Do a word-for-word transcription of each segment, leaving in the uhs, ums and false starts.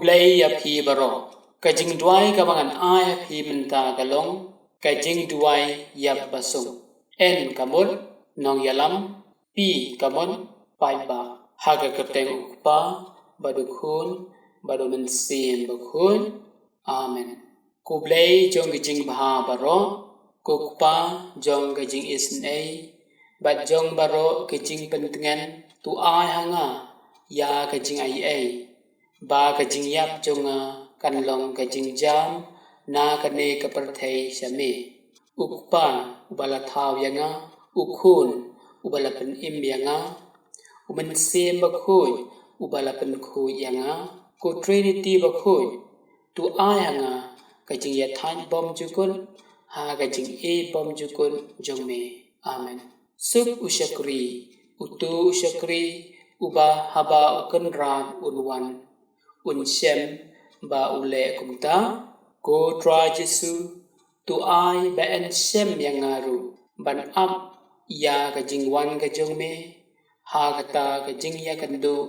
Khublei ïa phi baroh. Ka jingduwai kaba ngan ai ha phi mynta ka long ka jingduwai ïap basuk. N ka mut nongïalam, P ka mut paidbah. Ha ka kyrteng U Kpa bad U Khun bad U Mynsiem Bakhuid. Amen. Khublei jong ka jingbha baroh, ko Kpa jong ka jingisynei bad jong baroh ka jingpyntngen, to ai ha nga ïa ka jingaiei, ba ka jingïap jong nga kan long ka jingjam na kane ka pyrthei sha me. U Kpa uba la thaw ïa nga, U Khun uba la pynim ïa nga, U Mynsiem Bakhuid uba la pynkhuid ïa nga, ko Trinity Bakhuid, to ai ha nga ka jingïathait bymjukut ha ka jingïeit bymjukut jong me. Amen. Suk u shakri, uto u shakri uba haba u kynrad un wan, un shem ba u leh kumta. Ko Trai Jisu, to ai ba yn shem ïa nga ruh ban ap ïa ka jingwan ka jong me ha kata ka jingïakynduh,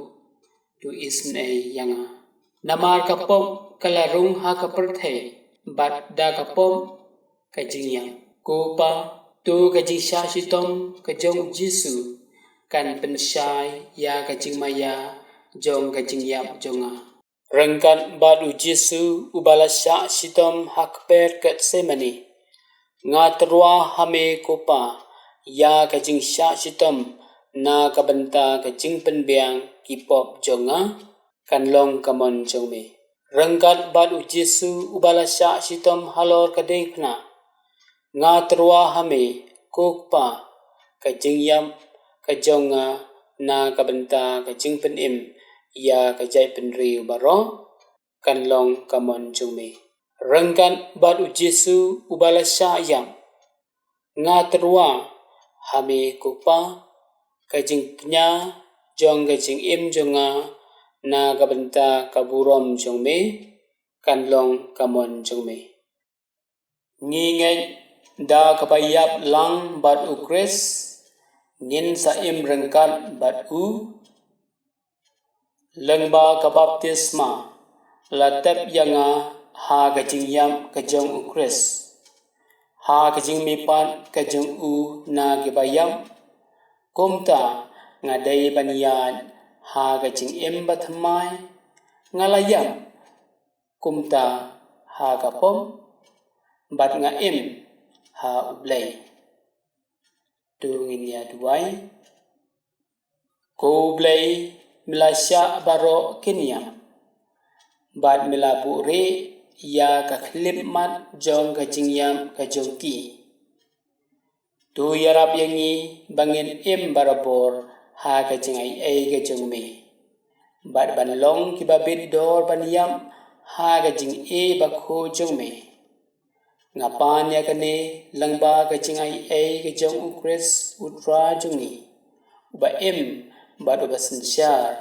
to isynei ïa nga. Namar ka pop ka la rung ha ka pyrthei, bad da ka pop ka jingïap. Ko Kpa, to ka jingshah shitom ka jong U Jisu kan pynshai ïa ka jingmaïa jong ka jingïap jong nga. Ryngkat bad U Jisu uba la shah shitom ha kper Getsemani, nga tyrwa ha me ko Kpa ïa ka jingshah shitom na ka bynta ka jingpynbiang ki pop jong nga, kan long ka mon jong me. Ryngkat bad U Jisu uba la shah shitom halor ka diengphna, nga tyrwa ha me ko Kpa, ka jingïap ka jong nga na ka bynta ka jingpynim ïa ka jaitbynriew baroh, kan long ka mon jong me. Ryngkat bad U Jisu uba la shah ïap, nga tyrwa ha me ko Kpa, ka jingkñia jong ka jingim jong nga na ka bynta ka burom jong me, kan long ka mon jong me. Ngi ngeit da kaba ïap lang bad U Khrist ngin sa im ryngkat bad u. Lyngba ka baptisma la tep ïa nga ha ka jingïap ka jong U Khrist, ha ka jingmihpat ka jong u na kiba ïap. Kumta nga dei ban ïaid ha ka jingim bathymmai, nga la ïap kumta ha ka pop, bad nga im ha U Blei. To ngin ïa duwai. Ko Blei, me la shah baroh ki niam, bad me la buhrieh ïa ka khyllipmat jong ka jingïap ka jong ki. To ïarap ïa ngi ba ngin im barabor ha ka jingaiei ka jong me, bad ban long kiba bit dor ban ïap ha ka jingïeit bakhuid jong me. Nga pan ïa kane lyngba ka jingaiei ka jong U Khrist U Trai jong ngi, uba im bad uba synshar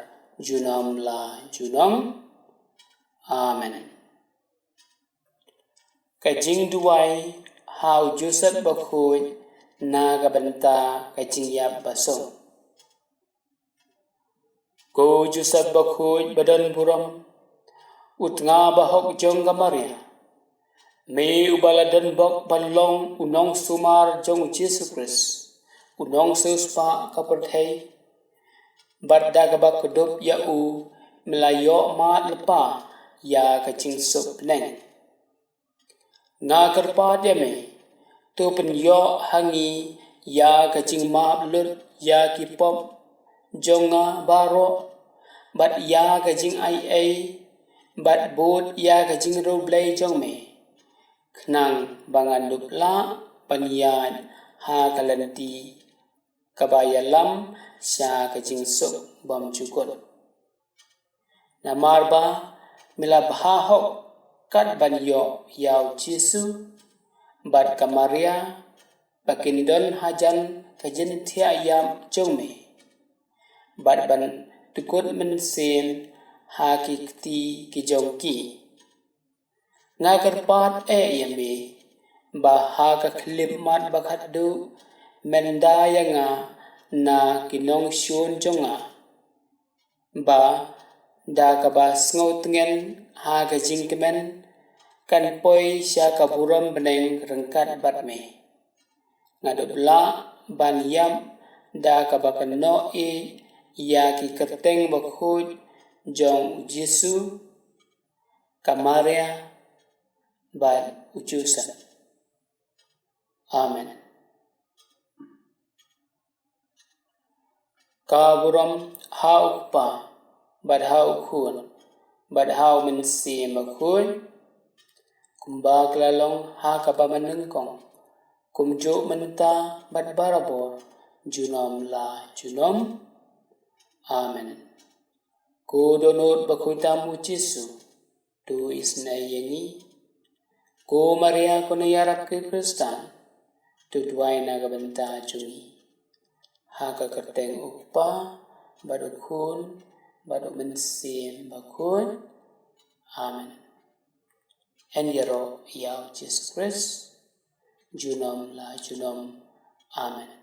junom la junom. Amen. Ka jingduwai ha U Joseph Bakhuid na ka bynta ka jingïap basuk. Ko Joseph Bakhuid badonburom, u tnga bahok jong ka Maria, me uba la donbok ban long u nongsumar jong U Jisu Khrist, u nongsiewspah ka pyrthei, bad da kaba kdup ïa u me la ïoh mad lypa ïa ka jingsuk bneng. Nga kyrpad ïa me, to pynïoh ha ngi ïa ka jingmap lut ïa ki pop jong nga baroh, bad ïa ka jingaiei, bad bud ïa ka jingriewblei jong me, khnang ba ngan dup lah ban ïaid ha ka lynti kaba ïalam sha ka jingsuk bymjukut. Namar ba me la bha hok kat ban ïoh ïa U Jisu bad ka Maria, ba kin don hajan ka jingthiah ïap jong me, bad ban dkut mynsiem ha ki kti ki jong ki. Nga kyrpad eh ïa me, ba ha ka khyllipmat ba khatduh men da ïa nga na ki nongshun jong nga, ba da kaba sngewtngen ha ka jingkmen, kan poi sha ka burom bneng ryngkat bad me. Nga dup lah ban ïap da kaba kynnoh ïa ki kyrteng bakhuid jong u Jisu, ka Maria bad u Joseph. Amen. Ka burom ha u Kpa, bad ha u Khun, bad ha u Mynsiem Bakhuid, kumba ka la long ha kaba mynnyngkong, kumjuh mynta bad barabor, junom la junom. Amen. Ko dohnud bakhuid tam u Jisu, to isynei ïa ngi. Ko Maria kane ïarap ki Khristan, to duwai na ka bynta jong ngi. Ha ka kyrteng u Kpa, bad u Khun, bad u Mynsiem Bakhuid. Amen. Yn ïaroh ïa u Jisu Khrist, junom la junom. Amen.